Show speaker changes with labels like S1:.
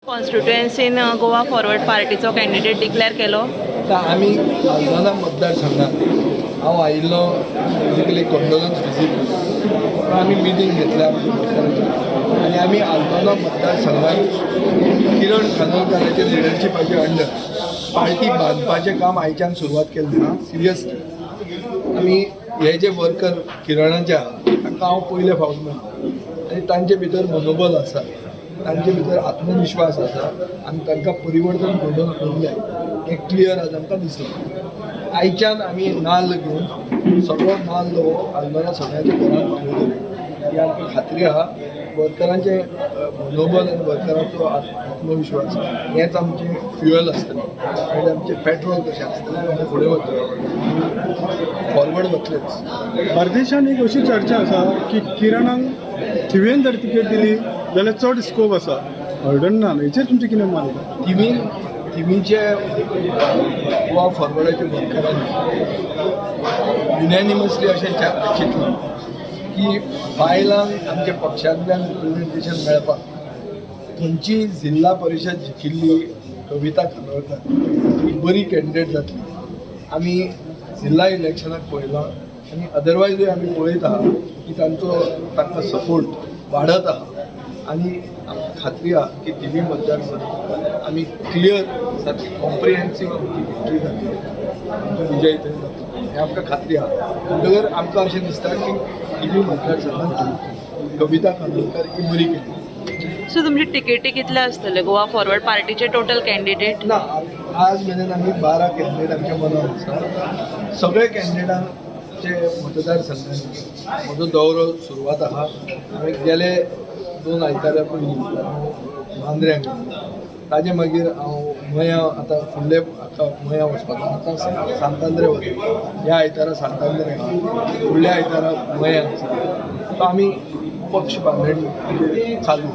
S1: कॉन्स्टिट्युएन्सीन Goa forward पार्टीचो candidate declare केलो.
S2: आतां आमी आल्दोना मतदारसंघात हांव आयिल्लो बेजिकली कंडोलन्स विजीट, पूण आमी मिटींग घेतल्या आमच्या वर्करांची आनी आमी आल्दोना मतदारसंघात किरण खानोलकाराच्या लिडरशिपाचे अंडर पार्टी बांदपाचें काम आयच्यान सुरवात केल्ली आहा. सिरियसली, आमी हे जे वर्कर किरणाचे आहा, तांकां हांव पयले फावट मेळ्ळा आनी तांचे भितर मनोबल आसा, तांचे भितर आत्मविश्वास आसा आनी तांकां परिवर्तन घडोवन हाडूंक जाय हें क्लियर आज आमकां दिसलां. आयच्यान आमी नाल्ल घेवन सगळो नाल्ल हो आल्दोना सगळ्यांच्या घरान पावयतले ही आमकां खात्री आहा. वर्करांचें मनोबल आनी वर्करांचो आत्मविश्वास हेंच आमचें फ्युअल आसतलें, म्हणजे आमचें पेट्रोल कशें आसतलें. आमी फुडें वतले, फॉरवर्ड वतलेच.
S3: बार्देशान एक अशी चर्चा आसा की किरणाक थिवेन जर तिकेट दिली जाल्यार चड स्कोप आसा, हळदोण्णान. हेचेर तुमचें कितें मत आसा?
S2: थिवीचे गोवा फॉरवर्डाच्या वर्करांनी युनॅनिमसली अशें चिंतलां की बायलांक आमच्या पक्षांतल्यान रिप्रेझेंटेशन मेळपाक थंयची जिल्हा परिशद जिखिल्ली कविता खानोलकर ही बरी कॅन्डिडेट जातली. आमी जिल्हा इलेक्शनाक पळयलां आनी अदरवायजूय आमी पळयत आहा की तांचो तांकां सपोर्ट वाडत आहा आनी आमकां खात्री आहा की थिवी मतदारसंघ आमी क्लियर, सारकी कॉम्प्रिहेन्सीव आमची विक्ट्री जातली, आमचो विजय थंय जातलो हें आमकां खात्री आहा. म्हणटकर आमकां अशें दिसता की थिवी मतदारसंघात कविता खानोलकर ही बरी केली.
S1: सो तुमची तिकेटी कितले आसतले गोवा फॉरवर्ड पार्टीचे टोटल कॅन्डिडेट?
S2: ना, आज मेरेन आमी 12 कॅन्डिडेट आमच्या मनार आसा. सगळे कॅन्डिडेटांचे मतदारसंघांनी म्हजो दौरो सुरवात आहा. आमी गेले 2 आयतारा पयलीं हांव मांद्र्यां गेल्लो, ताजे मागीर हांव मयां, आतां फुडले हाका मयां वचपाक, आतां सांतांद्रे वता. ह्या आयतारा सांतांद्रे आहा, फुडल्या आयतारा मयां आसा. सो आमी पक्ष बांदणी चालू.